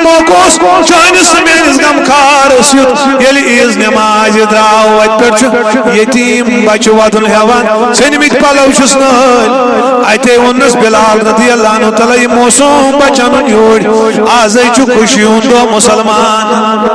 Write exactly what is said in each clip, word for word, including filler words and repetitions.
موقعس چٲنِس تہٕ میٲنِس غمخارس یُتھ، ییٚلہِ عیٖذ نمازِ درٛاو، وتہِ پٮ۪ٹھ چھُ یتیٖم بچہٕ ودُن ہٮ۪وان، ژھیٚنمٕتۍ پلو چھِس نٲلۍ۔ اتے ووٚننس بلال رضی اللہ عنہ تعالیٰ، یہِ موسوم بچہٕ اَنُن یوٗرۍ، آزے چھُ خوشی ہُنٛد دۄہ مسلمان۔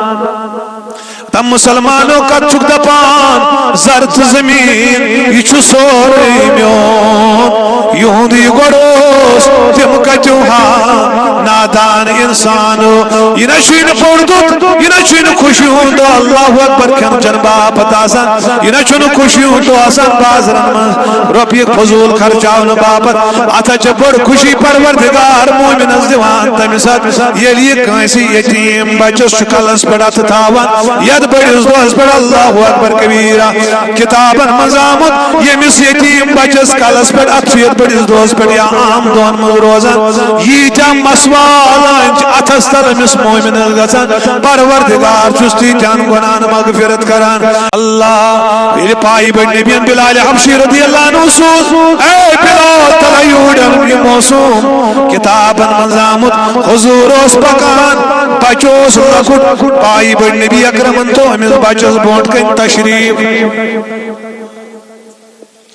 تم مسلمانو کتھ چھُکھ دپان، زر تہٕ زمین یہِ چھُ سورُے میون۔ یِہُنٛد یہِ گۄڈٕ اوس، تِم کتیو ہا نادان انسانو۔ یہِ نہ چھُے نہٕ بوٚڑ دۄہ، یہِ نہ چھُے نہٕ خوشی ہُنٛد دۄہ، اللہ اکبر، کھٮ۪ن چٮ۪ن باپتھ آسان۔ یہِ نہ چھُنہٕ خوشی ہُنٛد دۄہ آسان بازرن منٛز رۄپیہِ فضوٗل خرچاونہٕ باپتھ۔ اتھ ہا چھِ بٔڑ خوشی پروردگار مومنس دِوان تمہِ ساتہٕ، ییٚلہِ یہِ کٲنٛسہِ یتیٖم بچس چھُ کلس پٮ۪ٹھ اتھٕ تھاوان، یتھ بٔڑِس دۄہس پٮ۪ٹھ، اللہ اکبر کبیرہ، کتابن منٛز آمُت، ییٚمِس یتیٖم بچس کلس پٮ۪ٹھ اتھٕ چھُ یتھ بٔڑِس دۄہس پٮ۪ٹھ یا عام دۄہن منٛز روزان، ییٖتیٛاہ مسوالٲنۍ چھِ اتھس تل أمِس مومنس گژھان، پروردگار چھُس تیٖتیٛاہن گۄناہن مغفرت کران۔ اللہ، ییٚلہِ پایہِ بٔڑۍ نبیَن بلال حبشی رضی اللہ عنہ سوٗز، اے بلال، تلہ یوٗرۍ، یہِ موسوم کتابن منٛز آمُت، حضور اوس پکان، بچہٕ اوس لۄکُٹ، پایہِ بٔڑۍ نبی اکرمن تھوٚو أمِس بچس برونٛٹھ کنہِ تشریف۔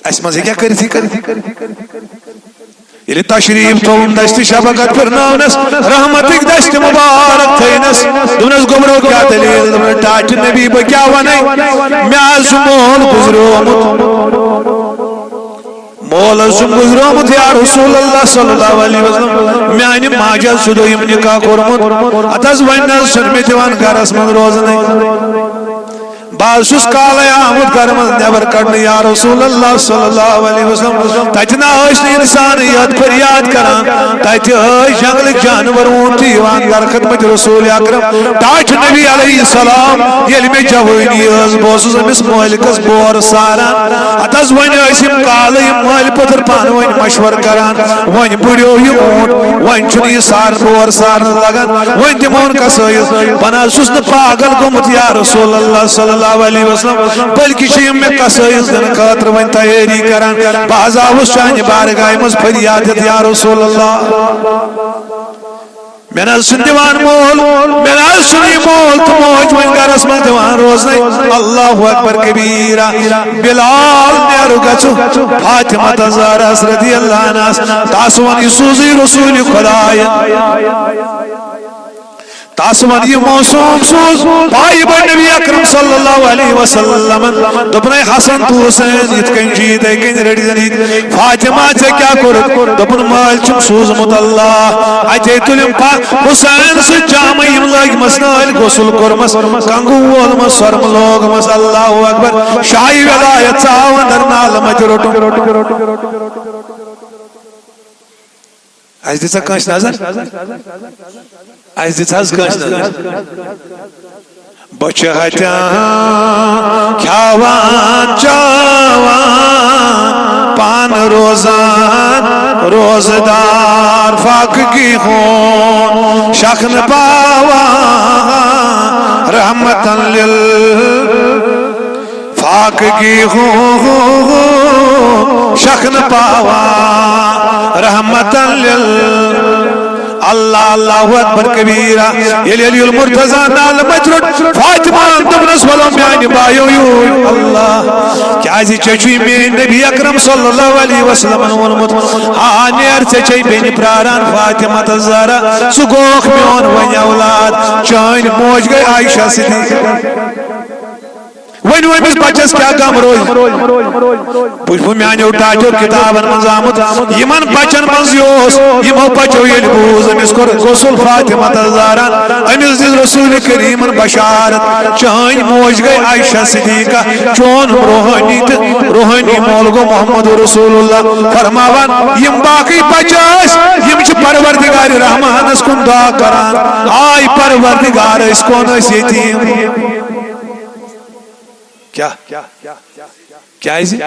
اسہِ منٛز ہیٚکیٛاہ کٔرِتھ یہِ کٔرِتھ؟ ییٚلہِ تشریٖف تھوٚوُن دستہِ شفقت پھِرنٲونس، رحمتٕکۍ دستہِ مُبارک تھٲینس۔ دوٚپنس، "گوٚبرو، کیٛاہ دٔلیٖل؟" دوٚپنس، "ٹاٹھہِ نبی، بہٕ کیٛاہ وَنَے؟ مےٚ حظ چھُ مول گُزریومُت۔ مول حظ چھُم گُزریومُت، یا رسول اللہ صلی اللہ علیہ وسلم۔ میٛانہِ ماجہِ حظ چھُ دوٚیِم نکاح کوٚرمُت۔ اَتھ حظ وۄنۍ نہ حظ چھُنہٕ مےٚ دِوان گرس منٛز روزنَے۔" بہٕ حظ چھُس کالے آمُت گرٕ منٛز نٮ۪بر کڑنہٕ، یا رسول اللہ صلی اللہ علیہ وسلم۔ تتہِ نہ ٲسۍ نہٕ انسان یتھ فریاد کران، تتہِ ٲسۍ جنگلٕکۍ جانور، اوٗنٹ تہِ یِوان در خدمت رسول اکرم۔ ٹاٹھۍ نبی علیہ السلام، ییٚلہِ مےٚ جوٲنی ٲس، بہٕ اوسُس أمِس مٲلکس بور ساران۔ اتھ حظ وۄنۍ ٲسۍ یِم کالہٕ، یِم مٲلۍ پٔتٕر پانہٕ ؤنۍ مشورٕ کران، وۄنۍ بُڑیو یہِ اوٗنٹ، وۄنۍ چھُنہٕ یہِ سارنہٕ، بور سارنس لگان، وۄنۍ دِمون کسٲیِس۔ بہٕ نہ حظ چھُس نہٕ پاگل گوٚمُت، یا رسول اللہ صلی اللہ علیہ وسلم، بلکہِ چھِ یِم مےٚ کسٲیِس دِنہٕ خٲطرٕ وۄنۍ تیٲری کران۔ بہٕ حظ آوُس چانہِ بارگاہہِ منٛز فریاد ہٮ۪تھ، یا رسول اللہ۔ مےٚ نہ حظ چھُنہٕ دِوان مول، مےٚ نہ حظ چھُنہٕ یہِ مول تہٕ موج وۄنۍ گرس منٛز دِوان روزنَے۔ اللہ اکبر کبیرہ۔ بلال، نیرو گژھو فاطمہ تہٕ زہرا رضی اللہ عنہس، تس وَن، یہِ سوٗزٕے رسول خدایہِ۔ تس وَن، یہِ موسوم سوٗز پایہِ بٔڑۍ نبی اکرم صلی اللہ علیہ وسلمن۔ دوٚپنَے، حسن تہٕ حسین یِتھ کٔنۍ چھِ، یِتھَے کٔنۍ رٔٹۍ زٮ۪ن یِتھ۔ فاطمہ، ژےٚ کیٛاہ کوٚرُتھ؟ دوٚپُن، مٲلۍ چھُم سوٗزمُت اللہ۔ اَتے تُلِم پا-، حسین سۭتۍ جامہٕ یِم لٲگۍمَس نٲلۍ، غسل کوٚرمَس، کنٛگوٗ وولمَس، سۄرمہٕ لوگمَس۔ اللہ اکبر۔ شاہی ولایت ژاو اندر، نالہٕ مَتہِ روٚٹُم۔ اَسہِ دِژا کٲنٛسہِ نظر؟ اَسہِ دِژ حظ کٲنٛسہِ نظر؟ بہٕ چھُ ہتیان کھیاوان چاوان، پانہٕ روزان روزدار، فاقگی ہُنٛد شکھ نہٕ پاوان، رحمتن لِل فاقگی ہوں شکھ نہٕ پاوان، رحمتن لِل۔ اللہ، اللہ اکبر کبیرہ۔ ییٚلہِ علی المرتضیٰ نالہٕ مَتہِ روٚٹ، فاطمہ ہن دوٚپنَس، "وَلو میٛانہِ بایو یوٗرۍ۔" اللہ، کیٛازِ ژےٚ چھُے میٛٲنۍ نبی اکرم صلی اللہ علیہ وسلمن ووٚنمُت، آ، نیر، ژےٚ چھے بیٚنہِ پراران فاطمہ تہٕ زہرا، ژٕ گوکھ میون وۄنۍ اولاد، چٲنۍ موج گٔے عائشہ صدیقہ۔ وۄنۍ وۄنۍ أمِس بچس کیٛاہ غم روزِ؟ بہٕ چھُس میٛانیو ٹاٹھیو کِتابن منٛز آمُت، یِمن بچن منٛز یہِ اوس، یِمو بچو ییٚلہِ بوٗز، أمِس کوٚر غسل فاطمہ تہٕ زہرا، أمِس دِژ رسول کریٖمن بشارت، چٲنۍ موج گٔے عائشہ صدیقہ، چون روحٲنی تہٕ روحٲنی مول گوٚو محمد رسول اللہ۔ فرماوان، یِم باقٕے بچہٕ ٲسۍ، یِم چھِ پروردگار رحمانس کُن دعا کران، آے پروردگار، أسۍ کون ٲسۍ یتیٖم؟ کیٛاہ؟ کیٛازِ؟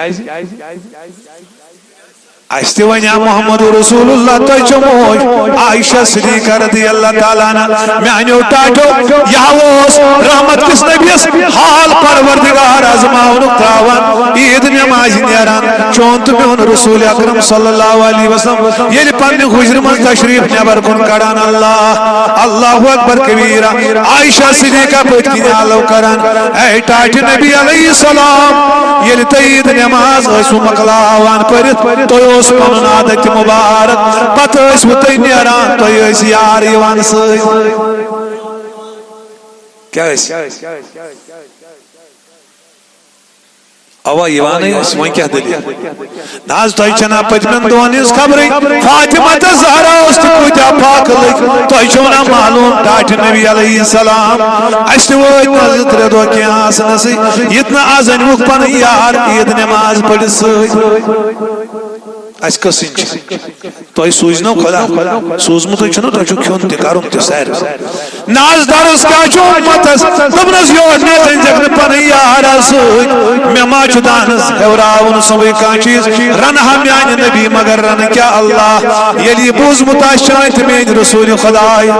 اسہِ تہِ ونیا محمد رسول اللہ، تۄہہِ چھو موج عائشہ صدیقہ رضی اللہ تعالیٰ عنہ، میانیو ٹاٹھیو، یہِ ہا اوس رحمت کِس نبیَس حال پروردگار آزماونُک تراوان، عید نمازِ نیران، چون تہٕ میون رسول اکرم صلی اللہ علیہ وسلم ییٚلہِ پننہِ حجرٕ منٛز تشریف نٮ۪بر کُن کڑان، اللہ، اللہ اکبر کبیرہ، عائشہ صدیقہ پٔتۍ کِنۍ آلو کران، اے ٹاٹھہِ نبی علیہ السلام، ییٚلہِ تُہۍ عید نماز ٲسوٕ مۄکلاوان پٔرِتھ، تُہۍ اوس پنُن عادت تہِ مُبارک، پتہٕ ٲسوٕ تُہۍ نیران، تُہۍ ٲسۍ یار یِوان سۭتۍ۔ کیٛاہ ٲسۍ؟ اوا یِوانٕے ٲسۍ، وۄنۍ کیٛاہ دٔلیٖل؟ نہ حظ، تۄہہِ چھَنا پٔتمٮ۪ن دۄہَن ہٕنٛز خبرٕے؟ فاطمہ تہٕ زہرا اوس تہٕ کۭتیٛاہ پھاکہٕ لٔگۍ۔ تۄہہِ چھو نا معلوم، ٹاٹھہِ نبی علیہ السلام، اَسہِ تہِ وٲتۍ نہٕ زٕ ترٛےٚ دۄہ کینٛہہ آسنَسٕے، ییٚتہِ نہٕ آز أنۍوُکھ پَنٕنۍ یار عید نماز پٔرِتھ سۭتۍ۔ اَسہِ کٔژ سٕنٛدۍ چھِ؟ تۄہہِ سوٗزنو خۄدا، سوٗزمُتٕے چھُنہ، تۄہہِ چھُو کھیوٚن تہِ، کَرُن تہِ سارِ۔ نہ حظ، درس کیٛاہ چھُ اُمتس؟ دوٚپنس، یور نہٕ أنۍ زیٚکھ نہٕ پنٕنۍ یارا سۭتۍ۔ مےٚ ما چھُ دانس ہیوراوُن صُبحٕے کانٛہہ چیٖز؟ رنہٕ ہا میانہِ نبی، مگر رنہٕ کیٛاہ اللہ؟ ییٚلہِ یہِ بوٗزمُت آسہِ چانہِ تہٕ میٲنۍ رسول خۄداے۔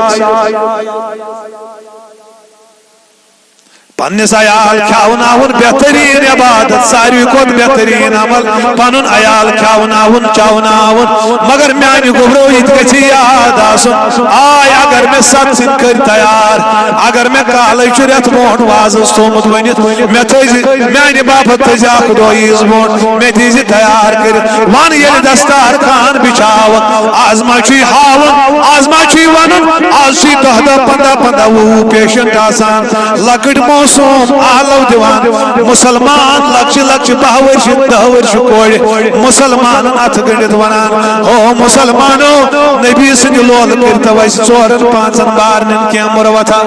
پننِس عیال کھیاوناوُن بہترین عبادت، ساروی کھۄتہٕ بہترین عمل، پنُن عیال کھیاوناوُن، چاوناوُن۔ مگر میانہِ گوٚبرو، یہِ تہِ گژھِ یاد آسُن، آے اگر مےٚ ستھ سِنۍ کٔرۍ تیار، اگر مےٚ کالے چھُ رٮ۪تھ برونٛٹھ وازس تھوٚومُت ؤنِتھ، مےٚ تھٲیزِ، میانہِ باپتھ تھٲیزِ اکھ دۄہ عیٖز برونٛٹھ، مےٚ دیٖزِ تیار کٔرِتھ۔ وَن ییٚلہِ دستار خان بِچھاوَکھ، آز ما چھُے ہاوُن، آز ما چھُے وَنُن، آز چھُے دَہ دَہ، پنٛداہ پنٛداہ، وُہ وُہ پیشنٹ آسان، لۄکٕٹۍ معصوٗم آلو دِوان، مُسلمان لۄکچہِ لۄکچہِ باہ ؤرشہِ، دَہ ؤرشہِ کورِ، مُسلمانن اَتھٕ گٔنٛڈِتھ وَنان، او مُسلمانو، نبی سٕنٛدِ لولہٕ کٔرۍتو اَسہِ ژورن پانٛژن بارنٮ۪ن کینٛہہ مُروَتھا۔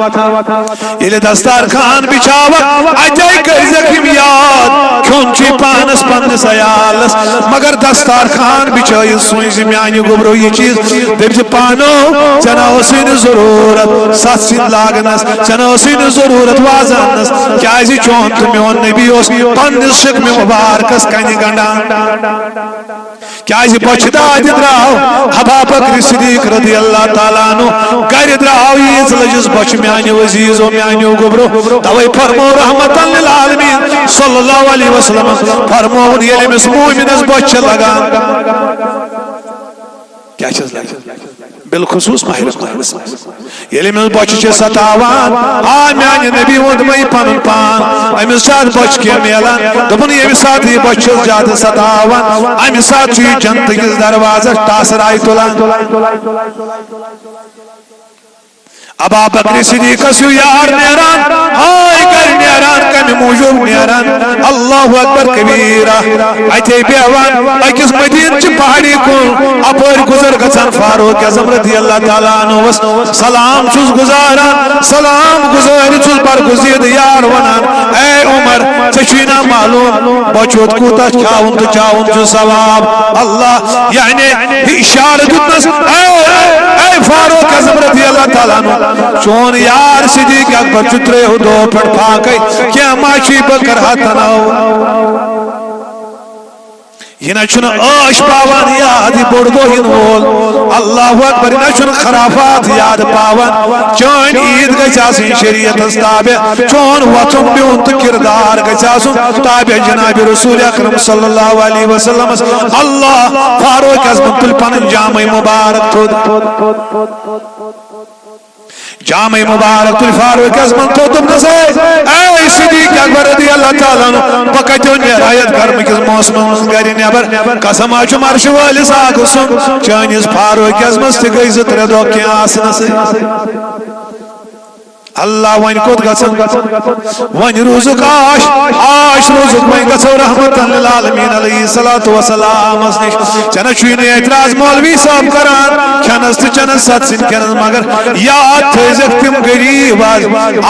ییٚلہِ دستار خان بِچھاوَکھ، اَتے کٔرۍزٮ۪کھ یِم یاد، کھیوٚن چھُے پانَس پنٛنِس عیالَس، مگر دستار خان بِچھٲیِتھ سوٗنٛچزِ میٛانہِ گوٚبرو یہِ چیٖز، دٔپزِ پانو، ژےٚ نہ ٲسٕے نہٕ ضروٗرت سَتھ سِنۍ لاگنَس، ژےٚ نہ ٲسٕے نہٕ ضروٗرت وازٕ اَننَس، کیٛازِ چون تہٕ میون نبی اوس پنٛنِس شِکمہِ مُبارکَس کَنہِ گنٛڈان۔ کیازِ بۄچھِ دادِ درٛاو ابا بکر صدیق رضی اللہ تعالیٰ عنہ، گرِ درٛاو ییٖژ لٔجِس بۄچھِ میانیو عزیزو، میانیو گوٚبرو۔ توے فرمو رحمتاً للعالمین صلی اللہ علیہ وسلم فرمووُن، ییٚلہِ أمِس مومنس بۄچھِ چھِ لگان، کیٛاہ چھَس لگان؟ بالخصوص ماہِ رمضانس منٛز۔ ییٚلہِ أمِس بۄچھِ چھِ ستاوان، آ، میانہِ نبی ووٚن مےٚ یہِ پنُن پان، أمِس چھِ اتھ بۄچھِ کینٛہہ میلان۔ دوٚپُن، ییٚمہِ ساتہٕ یہِ بۄچھِ چھِ زیادٕ ستاوان، امہِ ساتہٕ چھُ یہِ جنتہٕ کِس دروازس ٹاسراے تُلان۔ ابا بکر صدیقس ہیوٗ یار نیران، ہاے گرِ نیران، کمہِ موٗجوٗب نیران؟ اللہ اکبر کبیرہ۔ اتے بیہوان أکِس مدیٖنہٕ چہِ پہاڑی کُن، اپٲرۍ گُزر گژھان فاروق اعظم رضی اللہ تعالیٰ عنہس۔ سلام چھُس گُزاران، سلام گُزٲرِتھ چھُس برگزیدٕ یار ونان، اے عمر، ژےٚ چھُے نا معلوم بۄچھِ ہُنٛد کوٗتاہ کھیاوُن تہٕ چاوُن چھُ ثواب؟ اللہ، یعنی، یہِ اشارٕ دیُتنس، اے، اے فاروق اعظم رضی اللہ تعالیٰ عنہ، چون یار صدیق اکبر چھُ ترٛیٚیو دۄہو پٮ۪ٹھ فاقے، کینٛہہ ما چھُے، بہٕ کرٕ ہا تناو۔ یہِ نہ چھُنہٕ عٲش پاوان یاد، یہِ بوٚڑ دۄہ یِنہٕ وول۔ اللہ اکبر، یہِ نہ چھُنہٕ خرافات یاد پاوان۔ چٲنۍ عید گژھِ آسٕنۍ شریعتس تابع، چون وۄتھُن بِہُن تہٕ کردار گژھِ آسُن تابع جناب رسول اکرم صلی اللہ علیہ وسلمس۔ اللہ، فاروق اعظمن تُل پنٕنۍ جامے مبارک تھوٚد۔ جامے مبارک تُل فاروق اعظمن تھوٚد، دوٚپنس، اے، اے صدیق اکبر رضی اللہ تعالیٰ عنہ، بہٕ کتہِ نیرٕ ہا یتھ گرمہٕ کِس موسمس منٛز گرِ نٮ۪بر؟ قسم ہا چھُم عرشہِ وٲلِس آگہٕ سُنٛد، چٲنِس فاروق اعظمس تہِ گٔے زٕ ترٛےٚ دۄہ کینٛہہ آسنسٕے۔ اللہ، وۄنۍ کوٚت گژھن؟ وۄنۍ روٗزُکھ عاش، عاش روٗزُکھ، وۄنۍ گژھو رحمتاً للعالمین علیہ الصلوۃ والسلامس نِش۔ ژےٚ نہ چھُے نہٕ اعتراض مولوی صٲب کران کھٮ۪نس تہٕ چٮ۪نس، ستھ سِنۍ کھٮ۪نس، مگر یاد تھٲیزٮ۪کھ تِم غریب از،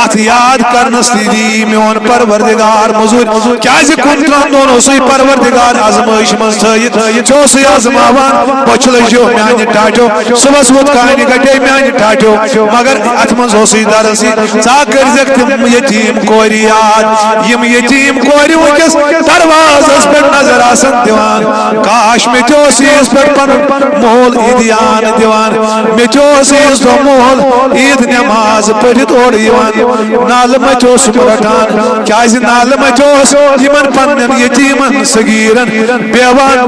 اتھ یاد کرنس تہِ دی میون پروردگار مٔزوٗرۍ، کیازِ کُنترٕہن دۄہن اوسُے پروردگار آزمٲیش منٛز تھٲیِتھ، ژےٚ اوسُے آزماوان، بۄچھِ لٔجیو میانہِ ٹاٹھیو، صُبحس ووت کانہِ گٹے میانہِ ٹاٹھیو، مگر اتھ منٛز اوسُے درس یہِ، ژٕ ہا کٔرزٮ۪کھ تِم یتیٖم کورِ یاد، یِم یتیٖم کورِ وٕنکیٚس دروازس پٮ۪ٹھ نظر آسن دِوان۔ کاش مےٚ تہِ اوس عیٖذ پٮ۪ٹھ پنُن مول عیٖدیان دِوان، مےٚ تہِ اوس عیٖذ دۄہ مول عیٖد نماز پٔرِتھ اورٕ یِوان۔ نالہٕ مہ تہِ اوسُم رٹان، کیازِ نالہٕ مہ تہِ اوس یِمن پننٮ۪ن یتیٖمن صغیٖرن بیوان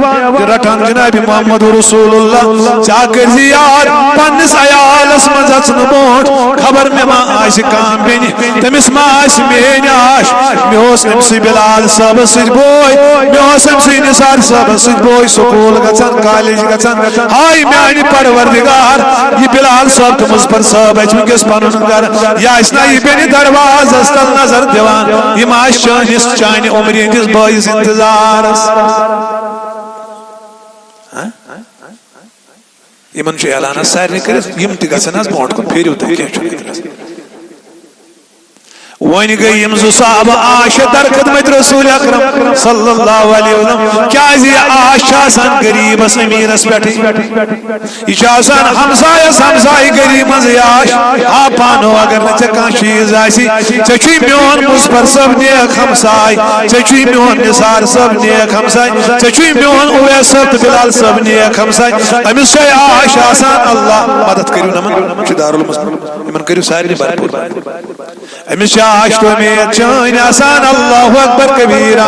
رٹان۔ جناب محمد رسول اللہ، ژےٚ کٔرزِ یاد پننِس عیالس منٛز اژنہٕ برونٛٹھ، خبر مےٚ ما آسہِ کانٛہہ بیٚنہِ، تٔمِس ما آسہِ میٲنۍ آش۔ مےٚ اوس أمۍ سٕے بلال صٲبس سۭتۍ بوے، مےٚ اوس أمۍ سٕے نثار صٲبس سۭتۍ بوے، سکوٗل گژھان، کالج گژھان۔ ہاے میانہِ پروردگار، یہِ بلال صٲب تہٕ مظفر صٲب اَسہِ وٕنکیٚس پنُن گرٕ، یہِ آسہِ نا یہِ بیٚنہِ دروازس تل نظر دِوان، یِم آسہِ چٲنِس، چانہِ عمرِ ہٕنٛدِس بٲیِس انتظارس۔ ہاں؟ یِمن چھُ اعلان حظ سارنٕے کٔرِتھ، یِم تہِ گژھن حظ برونٛٹھ کُن، پھیرِو تُہۍ، کینٛہہ چھُنہٕ۔ وۄنۍ گٔے یِم زٕ صحابہٕ آش در خدمت رسول اکرم صلی اللہ علیہ وسلم۔ کیازِ یہِ آش چھِ آسان غریٖبس امیٖرس پٮ۪ٹھٕے۔ یہِ چھُ آسان ہمسایس ہمسایہِ غریٖب منٛزٕے آش۔ آ پانو اگر نہٕ ژےٚ کانٛہہ چیٖز آسی، ژےٚ چھُے میون مظفر صٲب نیک ہمساے، ژےٚ چھُے میون نثار صٲب نیک ہمساے، ژےٚ چھُے میون اویس صٲب تہٕ بلال صٲب نیک ہمساے۔ أمِس چھے آش آسان۔ اللہ مدد کٔرِو نمن، یہِ چھُ دارالمسلم، یِمن کٔرِو سارنٕے بھرپوٗر۔ أمِس چھِ آش تہٕ اُمید چٲنۍ آسان۔ اللہ اکبر کبیرا۔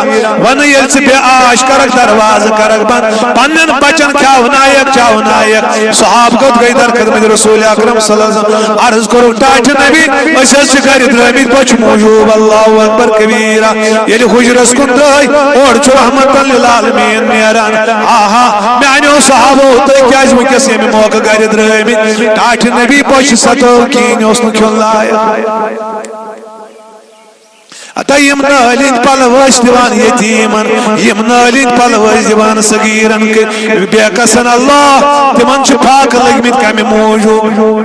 وَنہٕ ییٚلہِ ژٕ بے آش کرکھ، دروازٕ کرکھ بنٛد، پننٮ۪ن بچن کھیاونایکھ، چاونایکھ۔ صحابہٕ کوٚت گٔے در خدمت رسول اکرم صلی اللہ علیہ وسلم؟ عرض کوٚرُکھ، ٹاٹھہِ نبی، أسۍ حظ چھِ گرِ درٛٲمٕتۍ بۄچھِ موٗجوٗب۔ اللہ اکبر کبیرا۔ ییٚلہِ حُجرس کُن درٛاے، اورٕ چھُ رحمتن للعالمین نیران۔ آہا، میانیو صحابو، تُہۍ کیازِ وٕنکیٚس ییٚمہِ موقعہٕ گرِ درٛٲمٕتۍ؟ ٹاٹھہِ نبی بۄچھِ ستٲو، کِہیٖنۍ اوس نہٕ کھیوٚن لایق۔ ہتا یِم نٲلۍ ہٕنٛدۍ پلو ٲسۍ دِوان یتیٖمن، یِم نٲلۍ ہٕنٛدۍ پلو ٲسۍ دِوان صغیٖرن، بے کسن۔ اللہ، تِمن چھِ فاقہٕ لٔگمٕتۍ کمہِ موٗجوٗب؟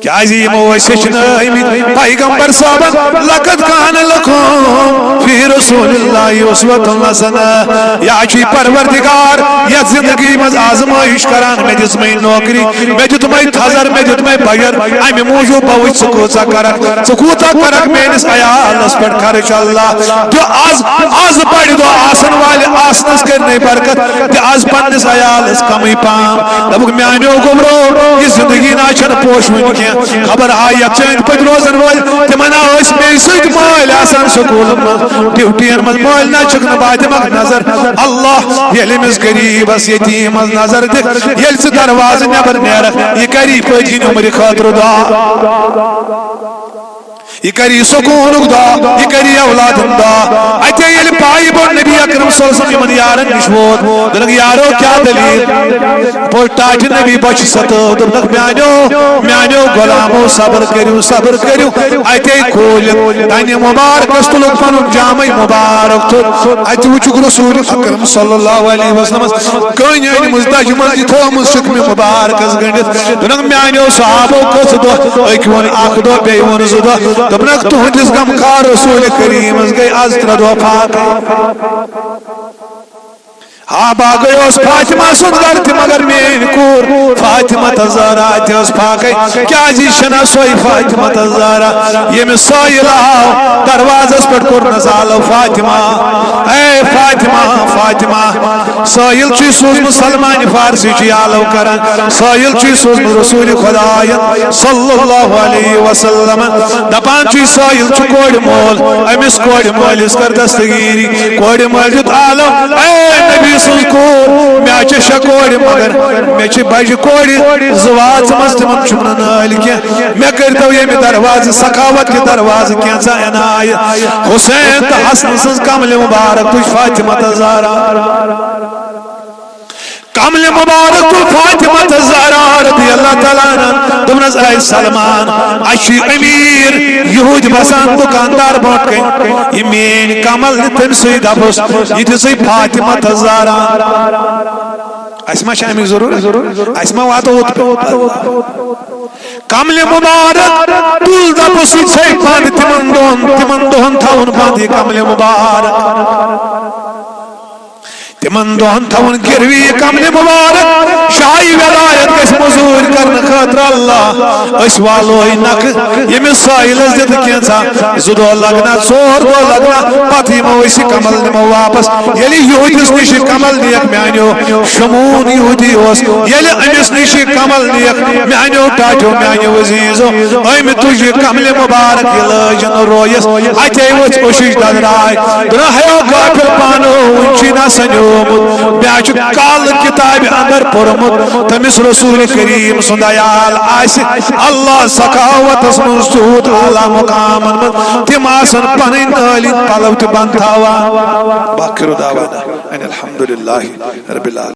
کیازِ یِمو ٲسۍ ہیٚچھنٲومٕتۍ پیغمبر صٲبن، لقد کان لکم فی رسول اللہ اسوۃ حسنہ۔ یا چھُے پروردگار یتھ زندگی منٛز آزمٲیش کران، مےٚ دِژمَے نوکری، مےٚ دیُتمَے تھزر، مےٚ دیُتمَے بجر، امہِ موٗجوٗب بہٕ وٕچھ ژٕ کۭژاہ کرکھ، ژٕ کوٗتاہ کرکھ میٲنِس عیالس پٮ۪ٹھ خرٕچ۔ اللہ، دِ از، از بڑِ دۄہ آسن والہِ آسنس کٔرنٕے برکت، دِ از پننِس عیالس کمٕے پہم۔ دوٚپُکھ، میانیو گوٚبرو، یہِ زندگی نہ چھنہٕ پوشوٕنۍ کینٛہہ۔ خبر ہا یتھ چٲنۍ پٔتۍ روزن وٲلۍ، تِمن ہا ٲسۍ مے سۭتۍ مٲلۍ آسان سکوٗلن منٛز، ڈیوٹین منٛز۔ مٲلۍ نہ چھِکھ نہٕ باتِمکھ نظر۔ اللہ، ییٚلہِ أمِس غریٖبس یتیٖمس نظر دِکھ، ییٚلہِ ژٕ دروازٕ نٮ۪بر نیرکھ، یہِ کری پٔتۍ کِنۍ عمرِ خٲطرٕ دعا۔ یہِ کری سکوٗنُک دعا، یہِ کری اولادُن دعا۔ اتے ییٚلہِ پایہِ بوٚڑ نبی اکرم صلی اللہ علیہ وسلم یِمن یارن نِش ووت، دوٚپنکھ، یارو، کیٛاہ دٔلیٖل؟ پوٚر ٹاٹھہِ نبی بۄچھِ ستٲو، دوٚپنکھ، میانیو، میانیو غلامو، صبر کٔرِو، صبر کٔرِو۔ اتے کھوٗلِکھ تنہِ مُبارکس تُلُکھ پنُن جامے مُبارک تھوٚد۔ اتہِ وُچھُکھ رسول اکرم صلی اللہ علیہ وسلمس کٔنۍ أنۍ مٕژ دجہِ منٛز یہِ تھٲومٕژ شِکمہِ مُبارکس گٔنٛڈِتھ۔ دوٚپنکھ، میانیو صحابو کٔژ دۄہ، أکۍ ووٚن اکھ دۄہ، بیٚیہِ ووٚن زٕ دۄہ۔ دوٚپنکھ، تُہنٛدِس غمخار رسول کریٖمس گٔے از ترٛےٚ دۄہ فاقے۔ ہا، باقٕے اوس فاطمہ سُنٛد گرٕ تہِ، مگر میٲنۍ کوٗر فاطمہ تہٕ زہرا تہِ ٲس فاقے۔ کیازِ یہِ چھنہ سۄے فاطمہ تہٕ زہرا، ییٚمِس سٲیِل آو دروازس پٮ۪ٹھ، کوٚرنس آلو، فاطمہ، اے فاطمہ، فاطمہ۔ سٲیِل چھُے سوٗزمُت، سلمان فارسی چھُے آلو کران، سٲیِل چھُے سوٗزمُت رسول خدایَن صلی اللہ علیہ وسلم۔ دپان چھُے سٲیِل چھُ کورِ مول، أمِس کورِ مٲلِس کر دستگیری۔ کورِ مٲلۍ دیُت آلو، اے نبی سٕنٛز کوٗر، مےٚ چھےٚ شےٚ کورِ، مگر مےٚ چھِ بجہِ کورِ زٕ واژمژٕ، تِمن چھُم نہٕ نٲلۍ کینٛہہ۔ مےٚ کٔرۍتو ییٚمہِ دروازٕ، سخاوت کہِ دروازٕ کینٛژھا عنایت۔ حسین تہٕ حسن سٕنٛز کملہِ مبارک تُج فاطمہ تہٕ زہرا۔ کملہِ مبارک تُل فاطمہ تہٕ زہرا رضی اللہ تعالیٰ عنہ۔ دوٚپنس، اے سلمان، اَسہِ چھُ امیر یہودۍ بسان دُکاندار برونٛٹھ کنہِ۔ یہِ میٲنۍ کمل نہٕ تٔمۍ سٕے دپُس، یہِ دِژٕے فاطمہ تہٕ زہرا۔ اَسہِ ما چھِ اَمِچ ضروٗرت؟ اَسہِ ما واتو اوٚت؟ کملہِ مبارک تُل دپُس، یہِ ژھیٚیہِ بنٛد تِمن دۄہن، تِمن دۄہن تھاوُن بنٛد یہِ کملہِ مبارک۔ یِمن دۄہن تھاوُن گِروی کملہِ مُبارک، شاہی ولایت گژھِ مزوٗرۍ کرنہٕ خٲطرٕ اللہ۔ أسۍ والو یہِ نکھٕ ییٚمِس سٲیلس دِتھ کینٛژھا، زٕ دۄہ لگنا، ژور دۄہ لگنا، پتہٕ یِمو أسۍ یہِ کمل نِمو واپس۔ ییٚلہِ یہودِس نِش یہِ کمل نِیَکھ میانیو، شمعون یہودی اوس، ییٚلہِ أمِس نِش یہِ کمل نِیَکھ میانیو ٹاٹھیو، میانیو عزیزو، أمۍ تُج یہِ کملہِ مبارک، یہِ لٲج نہٕ رویس، اتے ؤژھ اوشِش ددراے۔ دوٚپُن، ہیو کافر پانو، وُنہِ چھُے نہ سنیومُت، مےٚ چھُ کالہٕ کتابہِ اندر پوٚرمُت، تٔمِس رسول کریم سُنٛد عیال آسہِ اللہ سخاوتس منٛز تیوٗت اعلیٰ مقامن منٛز، تِم آسن پنٕنۍ نٲلۍ پلو تہِ بند تھاوان۔ باقر دعوانا ان الحمد للہ رب العالمین۔